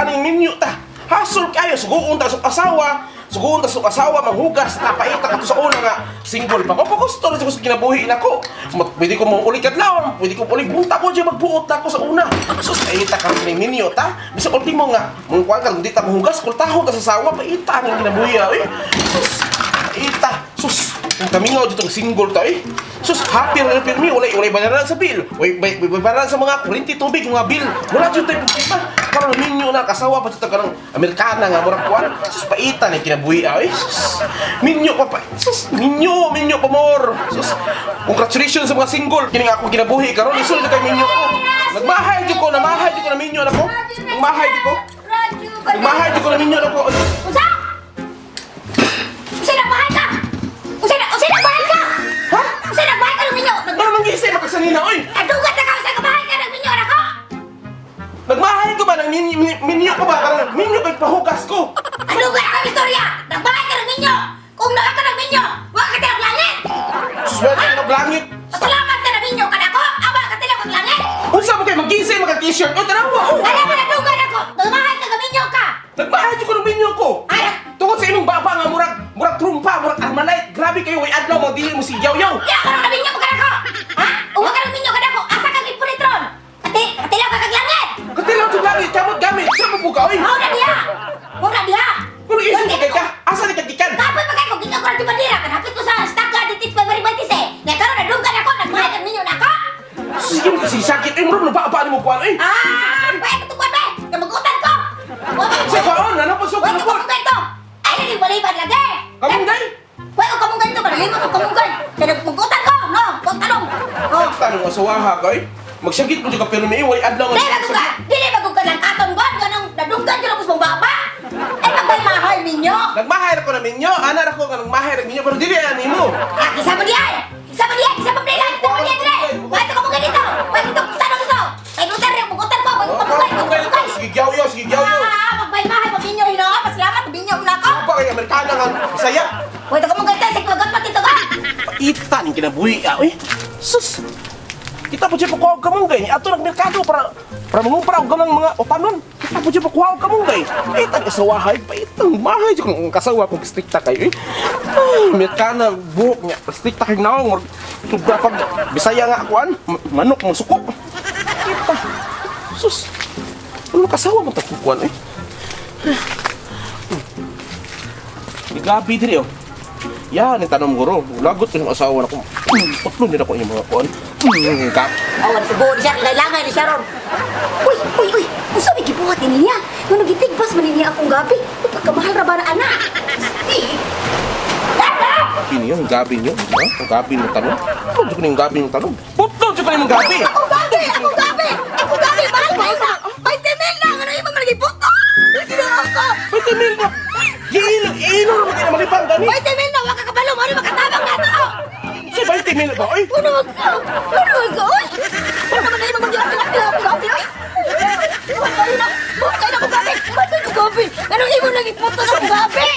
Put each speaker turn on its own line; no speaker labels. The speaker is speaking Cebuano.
Kaning minyo ta. Hasol kayo, suguon ta sa asawa, suguon ta sa asawa manghugas ta paita kato sa una nga single pa ko. Pagusto na sa kinabuhi nako. Pwede ko mo ulit kadlawon, pwede ko ulit bunta ko diya magbuot na ko sa una. Sus, paita karon ni minyo ta. Bisag ultimo nga, mong kuan ka di ta manghugas, kultahon ta sa asawa, paita ning kinabuhi oy. Sus, paita. Sus, kung kamingaw dito single ta eh. Sus, happy ra pirmi, walay walay bayaran sa bill. Walay walay bayaran sa mga kuryente, tubig, mga bill. Wala jud tay problema. Karon minyo na kasawa pa jud ta karong Amerikana nga murag kuan. Sus, paita ni kinabuhi ay. Sus, minyo pa pa. Sus, minyo, minyo pa more. Sus, congratulations sa mga single. Kini nga akong kinabuhi karon isul kay minyo ko. Nagmahay jud ko, namahay jud ko na minyo nako. Nagmahay jud ko. Nagmahay jud ko na minyo nako.
Unsa? Unsa nagmahay ka? Unsa na unsa nagmahay ka?
Ha?
Unsa nagmahay ka ng minyo?
Ano man gisay makasanina oy?
Nagdugat na ka unsa nagmahay ka ng minyo nako?
Nagmahay ko ba ng minyo ko ba? Karang minyo kay pahugas ko.
Adugan na ka istorya. Nagmahay ka ng minyo. Kung naa ka ng minyo, wa ka tilang langit.
Swerte ka ng langit.
Pasalamat ka na minyo kanako, awa ka tilang og langit.
Unsa mo kay magisay maka t-shirt? Oy, tanawa oh.
Alam mo nagdugan ako. Nagmahay ka ng minyo ka.
Nagmahay jud ko ng minyo ko.
Ay!
Tungod sa imong baba nga murag murag trumpa, murag armalite. Grabe kayo way adlaw mo dili mo si yaw-yaw.
Di ako nang naminyo mo kanako. Ha? Uwa ka ng minyo kanako. Asa ka gipunitron? Ati, katilaw ka kag langit.
Katilaw jud langit kamot gamit. Sa mo po ka oy?
Mao na diha. Mao na diha.
Pero isip mo kay ka, asa ni ka gikan?
Kapoy pa kayo, gikan ko ng bandera, kanapit ko sa staka dito sa Maribantis eh. Nga karon nadunggan ako, nagmahay kang minyo nako.
Sige mo kasi sakit oy, murag nababa ni mo kuan oy.
Ah, pwede ko kuan be. Kamagutan ko. Wa
Sa kaon, ano po so
Wa
ko
ko kamunggay to. Ay lagi balibad lagi.
Kamunggay?
Wa ko kamunggay to, baliman ko kamunggay. Kaya nagmugutan ko, no? Kung tanong. Oh.
Tanong asawaha ka oy. Magsakit mo jud ka pero may way adlaw
Dili bagong ka, dili bagong ka lang katon gon, ganong nadunggan jud ako sa mong baba. Ay magmahal ninyo.
Nagmahay ra ko na minyo, ana ra ko nga nagmahay ra minyo pero dili ani mo.
Ah, kisa mo diay! Kisa mo diay! Kisa mo diay! Kisa mo diay! Dire! Bakit ka mong dito? Bakit ito? Saan ako ito? Kay Luther, yung bugutan ko! Bakit ka mong
Kamunggay
gay?
Sige yaw-yaw, sige yaw-yaw.
Ah, magmay-mahay, mabinyo, hinoo! Pasalamat, mabinyo mo na ako!
Pa kay Amerikana nga Bisaya.
Bakit ka mong gay? Sige, magat pati ito ka!
Paita ning kinabuhi ah, oy. Sus. Kita po siya pakuha og kamunggay ni ato nagmerkado para para mangumpra og ganang mga utanon. Kita po siya pakuha og kamunggay. Paita ni asawahay, paita mahay jud kung kasawa kung strikta kayo eh. Ay, Amerikana buhok niya, strikta kay naong sobra pag Bisaya nga kuan, manok mo suko. Kita. Sus. Ano kasawa mo tagkukuan eh? Gabi diri oh. Yan, ang tanong guro. Lagot ko yung asawa na ko. Putlo nila ko yung mga kuan. Kap.
Awan, subo ni siya, kailangan ni siya ron. Uy, uy, uy! Usa may gibuhat ni niya? Nga nagitigpas man niya akong gabi. Pagkamahal ra ba na anak? Sti!
Gabi niyo, ang gabi niyo. Ha? Ang gabi ng tanong. Putlo ko yung gabi ng tanong. Putlo ko yung gabi.
Ako gabi! Ako gabi! Ako gabi! Mahal kayo na! Ay, timil na! Ano yung mga nagiputo? Ginoo ko!
May timil na. Giilo, iilo naman kayo na malipang gani.
Ay, timil na! Huwag ka kabalo! Mano makatabang na to!
Sa ba yung timil ba? Oy,
Ano mag ka? Ano mag ka? Uy! Ano naman na yung mga gabi? Gabi! Uy! Mahal kayo na! Mahal kayo na akong gabi! Mahal kayo na gabi! Anong imo nagiputo sa akong gabi?